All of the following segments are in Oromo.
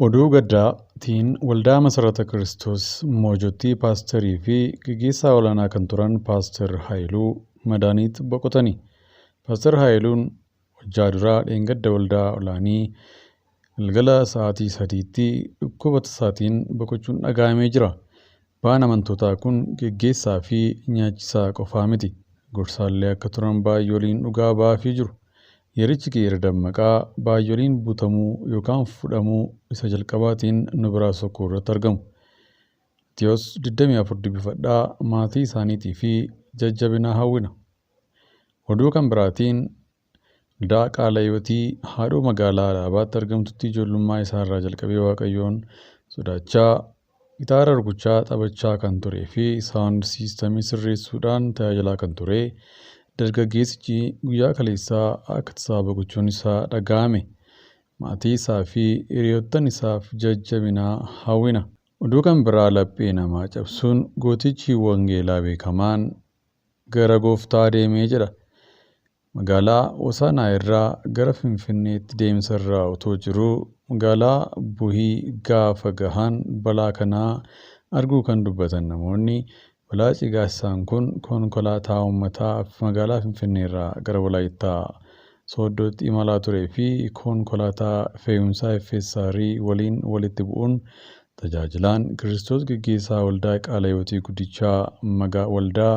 Oduu gaddaatiin Waldaa Masarata Kiristoos Moojootti paasterii fi gaggeessaa olaanaa kan turan Paaster Haayiluu Madaaniit boqotani. Paaster Haayiluun hojjaa duraa dheengadda waldaa olaanii galgala sa'aatii 3tti dhukkuba tasaatiin boqochuun dhaga'amee jira. Ba'aan amantootaa kun geggeessaa fi nyaachisaa qofaa miti. Gorsaallee akka turan baay'ooliin dhugaa ba'aafii jiru. Yerichi Qeera Dammaqaa baay'ooliin butamuu yookaan fudhamuu isa jalqabaatiin nu biraa sokkuu irratti argamu. Maatiyos 24 dubbifadhaa maatii isaaniitii fi jajjabinaa hawwina. Oduu kan biraatiin Waldaa Qaala Hiyootii haadhoo magaalaa Alaabaatti argamtutti ijoollummaa isaa irraa jalqabee Waaqayyoon sodaachaa gitaara rukuchaa taphachaa kan turee fi saawundi siistamii sirreessuudhaan tajaajilaa kan ture dargaggeessichi guyyaa kaleessaa akka tasaa boqochuun isaa dhaga'ame. Maatii isaa fi hiriyoottan isaaf jajjabinaa hawwina. Oduu kan biraa laphee namaa cabsuun gootichi wangeelaa beekamaan gara gooftaa deemee jedha. Magaalaa Hosaanaa irraa gara Finfinneetti deemsa irra otoo jiruu magaalaa Buhii gaafa gahan balaa kanaa arguu kan dubbatan namoonni balaa cigaasisaan kun konkolaataa uummataa magaalaa Finfinnee irraa gara Walaayittaa Sooddootti imalaa turee fi konkolaataa fe'umsaa FSR waliin walitti bu'uun tajaajilaan Kiristoos gaggeessaa Waldaa Qaala Hiyootii Guddichaa Waldaa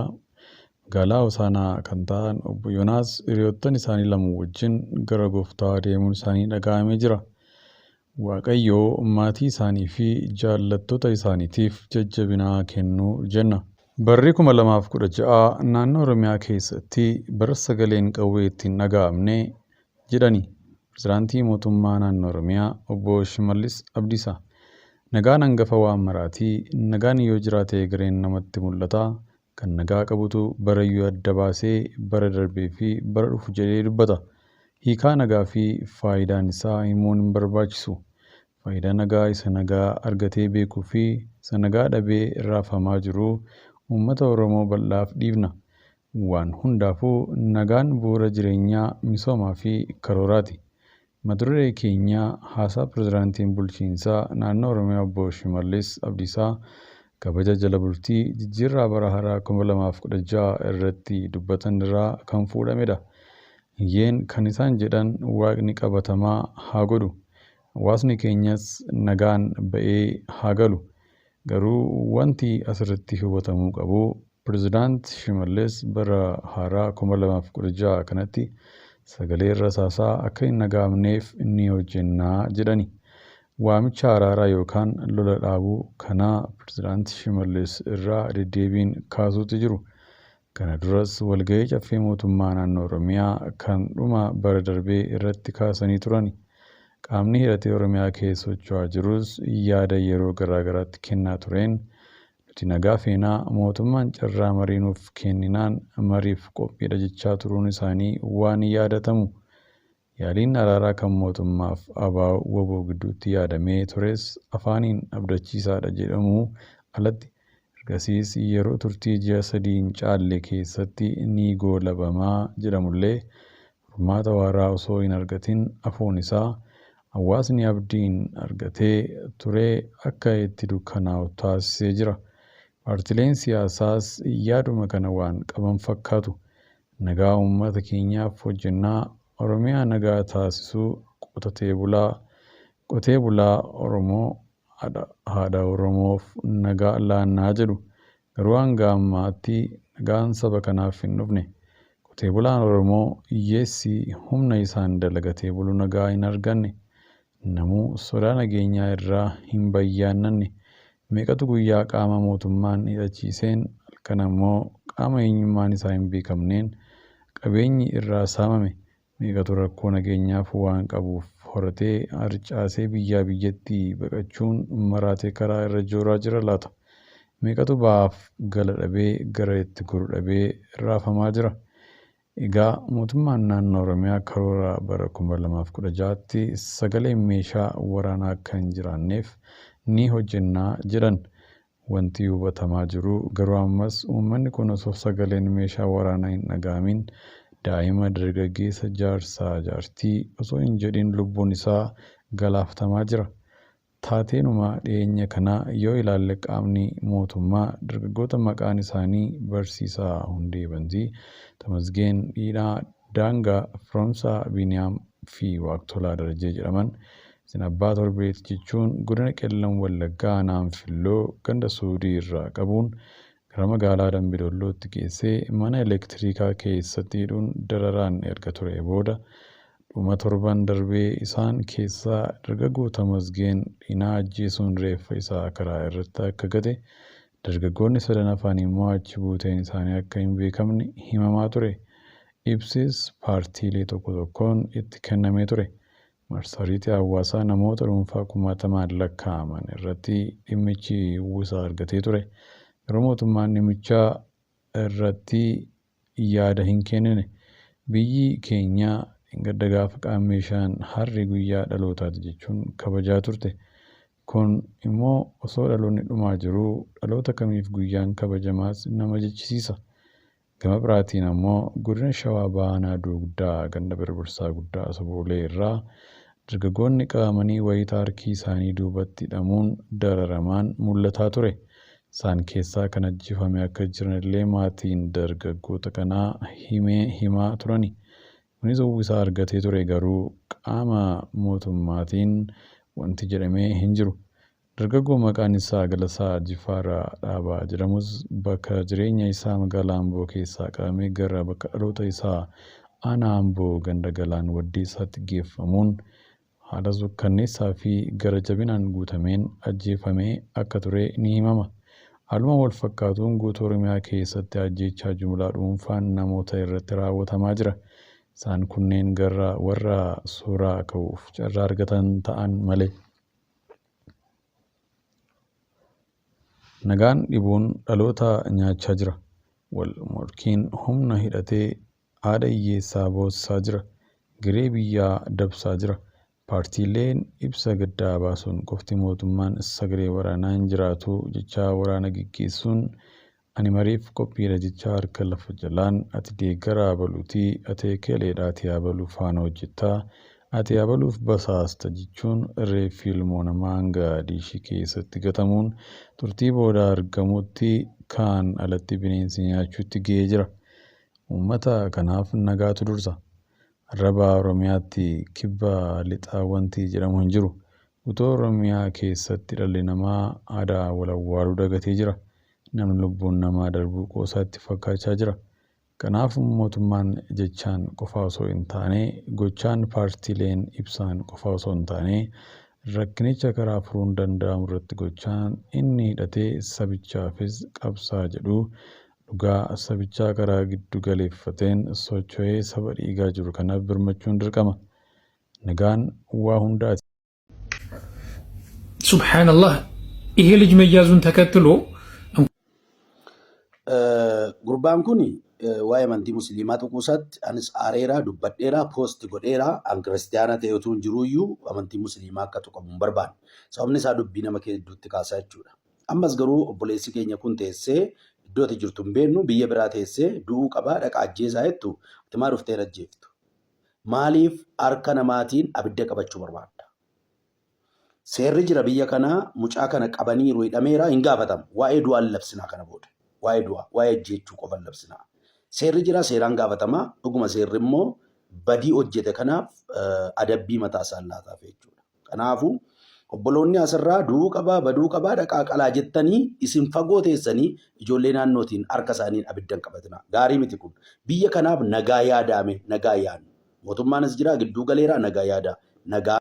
magaalaa Hosaanaa kan ta'an obbo Yoonaas hiriyoottan isaanii lama wajjin gara gooftaa deemuun isaanii dhaga'amee jira. Waaqayyo maatii isaanii fi jaallattoota isaaniitiif jajjabinaa kennuu jenna. Barri 2016 naannoo Oromiyaa keessatti bara sagaleen qawwee ittiin dhaga'amne jedhani pirezidaantii mootummaa naannoo Oromiyaa obbo Shimallis Abdiisaa. Nagaan hangafa waan maraatii. Nagaan yoo jiraate egereen namatti mul'ata. Kan nagaa qabutu barayyuu adda baasee bara darbee fi bara dhufu jedhee dubbata. Hiikaa nagaa fi faayidaan isaa himuun hin barbaachisu. Faayidaa nagaa isa nagaa argatee beekuu fi isa nagaa dhabee raafamaa jiru uummata Oromoo bal'aaf dhiifna. Waan hundaafuu nagaan bu'uura jireenyaa, misoomaa fi karooraati. Mata duree keenya haasaa pirezidaantiin bulchiinsaa naannoo Oromiyaa obbo Shimallis Abdiisaa kabaja jala bultii jijjiirraa bara haaraa 2016 irratti dubbatan irraa kan fuudhamedha. Iyyeen kan isaan jedhan waaqni qabatamaa haa godhu. Hawaasni keenyas nagaan ba'ee haa galu. Garuu wanti asirratti hubatamuu qabu pirezidaant Shimallis bara haaraa 2016 kanatti sagaleen rasaasaa akka hin dhaga'amneef ni hojjennaa jedhani. Waamicha araaraa yookaan lola dhaabuu kanaa pirezidaant Shimallis irraa deddeebiin kaasuutti jiru. Kana duras walga'ii caffee mootummaa naannoo Oromiyaa kan dhuma bara darbee irratti kaasanii turani. Qaamni hidhatee Oromiyaa keessa socho'aa jirus yaada yeroo garaa garaatti kennaa tureen nuti nagaa feenaa mootummaan carraa marii nuuf kenninaan mariif qophiidha jechaa turuun isaanii waan yaadatamu. Yaaliin araaraa kan mootummaaf ABO WBO gidduutti yaadamee tures afaaniin abdachiisaadha jedhamuu alatti ergasiis yeroo turtii ji'a 3 hin caalle keessatti ni goolabamaa jedhamullee furmaata waaraa osoo hin argatin hafuun isaa hawaasni abdiin argatee ture akka itti dukkanaa'u taasisee jira. Paartileen siyaasaas yaaduma kana waan qaban fakkaatu. Nagaa uummata keenyaaf hojjennaa Oromiyaa nagaa taasisuu qotee bulaa Oromoo haadha Oromoof nagaa laannaa jedhu. Garuu hanga ammaatti nagaan saba kanaaf hin dhufne. Qotee bulaan Oromoo hiyyeessi humna isaan dalagatee bulu nagaa hin arganne. Namuu sodaa nageenyaa irraa hin bayyaannanne. Meeqatu guyyaa qaama mootummaan hidhachiiseen halkan ammoo qaama eenyummaan isaa hin beekamneen qabeenyi irraa saamame. Meeqatu rakkoo nageenyaaf waan qabuuf horatee harcaasee biyyaa biyyatti baqachuun maraatee karaa irra jooraa jira laata? Meeqatu ba'aaf gala dhabee gara itti goru dhabee raafamaa jira? Egaa mootummaan naannoo Oromiyaa karoora bara 2016tti sagaleen meeshaa waraanaa akka hin jiraanneef ni hojjennaa jedhan. Wanti hubatamaa jiru garuu ammas uummanni kun osoo sagaleen meeshaa waraanaa hin dhaga'amin daa'ima, dargaggeessa, jaarsaa, jaartii osoo hin jedhin lubbuun isaa galaafatamaa jira. Taateenuma dhiyeenya kanaa yoo ilaalle qaamni mootummaa dargaggoota maqaan isaanii Barsiisaa Hundee Bantii, Tamasgeen Dhiidhaa Daangaa, Firoomsaa Biiniyaam fi Waaqtolaa Darajee jedhaman isin abbaa torbeeti jechuun godina Qellam Wallaggaa aanaa Anfilloo ganda Suudii irraa qabuun gara magaalaa Dambi Dollootti geessee mana elektirikaa keessatti hidhuun dararaan erga turee booda dhuma torban darbee isaan keessaa dargaggoo Tamasgeen Dhinaa ajjeesuun reeffa isaa karaa irratti akka gate, dargaggoonni sadan hafan immoo achi buuteen isaanii akka hin beekamne himamaa ture. Ibsis paartiilee tokko tokkoon itti kennamee ture. Marsariitii hawaasaa namoota dhuunfaa kumaatamaan lakkaa'aman irratti dhimmichi uwwisa argatee ture. Garuu mootummaan dhimmicha irratti yaada hin kennine. Biyyi keenya dheengadda gaafa Qaammee 5 har'i guyyaa dhalootaati jechuun kabajaa turte. Kun immoo osoo dhaloonni dhumaa jiruu dhaloota kamiif guyyaan kabajamaas nama jechisiisa. Gama biraatiin ammoo godina Shawaa Bahaa Aanaa Dugdaa ganda Birbirsaa Guddaa Asoboolee irraa dargaggoonni qabamanii wayita harki isaanii duubatti hidhamuun dararamaan mul'ataa ture. Isaan keessaa kan ajjeefame akka jiranillee maatiin dargaggoota kanaa himee himaa turani. Kunis uwwisa argatee ture garuu qaama mootummaatiin wanti jedhame hin jiru. Dargaggoo maqaan isaa Galasaa Jifaaraa Dhaabaa jedhamus bakka jireenya isaa magaalaa Amboo keessaa qabamee gara bakka dhaloota isaa aanaa Amboo ganda Galaan Waddeessaatti geeffamuun haala suukkanneessaa fi gara jabinaan guutameen ajjeefamee akka ture ni himama. Haaluma wal fakkaatuun guutuu Oromiyaa keessatti ajjeechaa jumlaa dhuunfaan namoota irratti raawwatamaa jira. Isaan kunneen gara warra suuraa ka'uuf carraa argatan ta'an malee. Nagaan dhibuun dhaloota nyaachaa jira. Wal morkiin humna hidhatee haadha hiyyeessaa boossisaa jira. Egeree biyyaa dabsaa jira. Paartiileen ibsa gaddaa baasuun qofti mootummaan sagalee waraanaa hin jiraatu jechaa waraana geggeessuun ani mariif qophiidha jechaa harka lafa jalaan ati deeggaraa abaluuti, ati ekeleedha, ati abaluu faana hojjetta, ati abaluuf basaasta jechuun reeffi ilmoo namaa hanga diishii keessatti gatamuun turtii booda argamutti kaan alatti bineensi nyaachuutti gahee jira. Uummata kanaaf nagaatu dursa. Har'a Baha Oromiyaatti Kibba Lixaa wanti jedhamu hin jiru. Guutuu Oromiyaa keessatti dhalli namaa aadaa wal awwaaluu dagatee jira. Namni lubbuun namaa darbuu qoosaa itti fakkaachaa jira. Kanaaf mootummaan jechaan qofa osoo hin taane gochaan, paartiileen ibsaan qofa osoo hin taane rakkinicha karaa furuun danda'amu irratti gochaan inni hidhatee sabichaafis qabsaa'a jedhu dhugaa sabichaa karaa giddu galeeffateen socho'ee saba dhiigaa jiru kanaaf birmachuun dirqama. Nagaan waa hundaati. ሱብሓነላህ ይሄ ልጅ መያዙን ተከትሎ Gurbaan kun waa'ee amantii musliimaa tuquu isaatti anis aareera, dubbadheera, poost godheera. An kiristiyaana ta'e utuu hin jiruuyyuu amantii musliimaa akka tuqamu hin barbaanne. Sababni isaa dubbii nama hedduutti kaasaa jechuudha. Ammas garuu obboleessi keenya kun teessee iddoo ati jirtu hin beeknu biyya biraa teessee du'uu qabaa dhaqaa ajjeesaa jettu ati maa dhuftee hin ajjeeftu? Maaliif harka namaatiin abidda qabachuu barbaadda? Seerri jira biyya kanaa mucaa kana qabaniiru hidhameera hin gaafatamu. Waa'ee du'aa hin labsinaa kana booda. Waa'ee du'aa, waa'ee ajjeechuu qofa hin labsinaa. Seerri jira seeraan gaafatama. Dhuguma seerri immoo badii hojjete kanaaf adabbii mataa isaan laataaf jechuudha. Kanaafuu obboloonni asirraa du'uu qabaa baduu qabaa dhaqaa qalaa jettanii isin fagoo teessanii ijoollee naannootiin harka isaaniin abidda hin qabatinaa. Gaarii miti kun. Biyya kanaaf nagaa yaadaame nagaa yaadnu. Mootummaanis jira gidduu galeera nagaa yaada. Nagaa.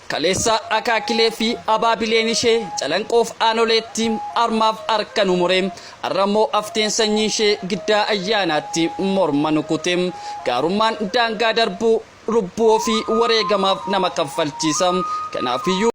Kaleessa akaakilee fi abaabileen ishee Calanqoof Aanoleetti armaaf harka nu mure. Har'a immoo hafteen sanyii ishee Giddaa Ayyaanaatti morma nu kute. Gaarummaan daangaa darbuu lubbuu ofii wareegamaaf nama kaffalchiisa. Kanaafiyyuu.